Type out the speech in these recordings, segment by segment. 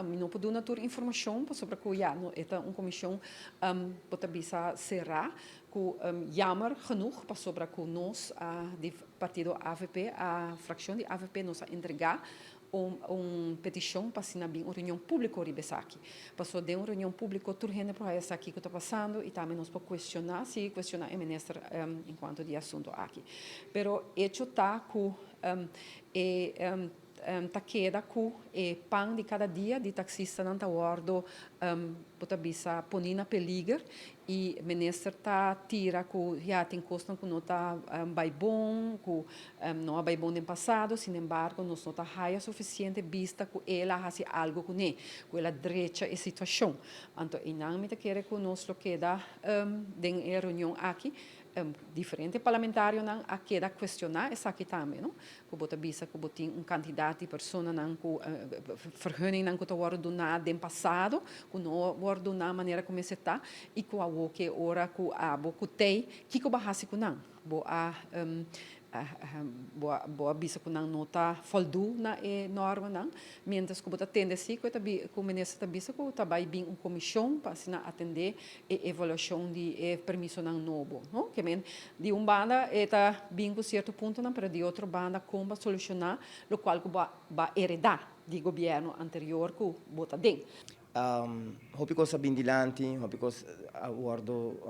Mi no por duna tur informacion, pasobra cu ya, no, e ta un comision bo ta bisa cera, cu jammer genoeg, pasobra cu nos di partido AVP, a fraccion di AVP, nos a entrega un peticion pa asina bin un reunion publico riba esaki. Paso den un reunion publico tur hende por haya sa kico ta pasando y tambe nos por cuestiona, sigui cuestiona e minister en cuanto di e asunto aki. Pero hecho ta cu e ta keda cu e pan di cada dia di taxistanan ta wordo, bo ta bisa, poni na peliger y minister ta tira cu ya tin cosnan cu no ta bay bon, cu no a bay bon den pasado. Sin embargo, nos no ta haya suficiente bista cu el a haci algo cune, cu el a drecha e situacion. Anto einan mi ta kere cu nos lo keda den e reunion aki. Diferente parlamentarionan a keda cuestiona esaki tambe, no? Cu bo ta bisa cu bo tin un cantidad di personanan cu vergunningnan cu ta wordo duna den pasado, cu no wordo duna manera cu mester ta, y cu awo ke ora cu abo cu tey, kico bo a haci cu nan? Bo a bisa cu nan no ta voldoen na e normanan, mientras cu bo ta tende si cu minister ta bisa cu ta bay bin un comision pa asina atende e evaluacion di e permisonan nobo, no? Ke men di un banda e ta bin cu cierto puntonan, pero di otro banda con pa soluciona locual cu bo a hereda di gobierno anterior cu bo ta den. Hopi cos a bin dilanti, hopi cos a wordo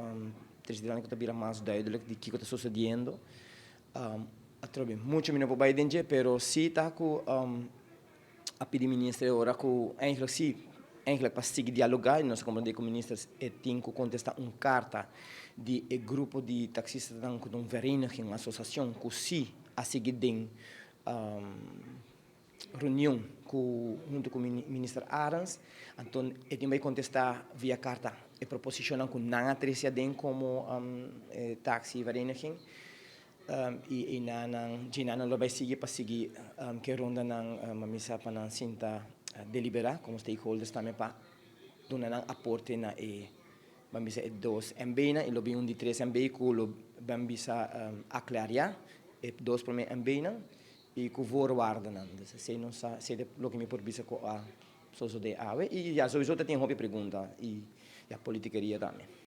trece dilanti cu ta bira mas duidelijk di kico ta sucediendo. Atrobe, mucho mi no por bay den dje, pero si ta cu a pidi minister ora cu eigenlijk si, eigenlijk pa sigui dialoga y nos a comprende cu minister e tin cu contesta un carta di e grupo di taxistanan cu ta un vereniging, un asociacion cu si a sigui den reunion hunto cu minister Arends. Anto e tin bay contesta via carta e proposicionnan cu nan a trece aden como taxi vereniging y nan lo bay sigui pa sigui cu rondanan misa pa nan sinta delibera como stakeholders tambe pa duna nan aporte na e, ban bisa, e dos MB nan y lo bin un di tres MB cu lo, ban bisa, aclaria e dos prome MB nan y cu voorwaardennan. Dus esey no sa, esey ta loke mi por bisa cu a sosode awe y ya, sowieso ta tin hopi pregunta y ya, politikeria tambe.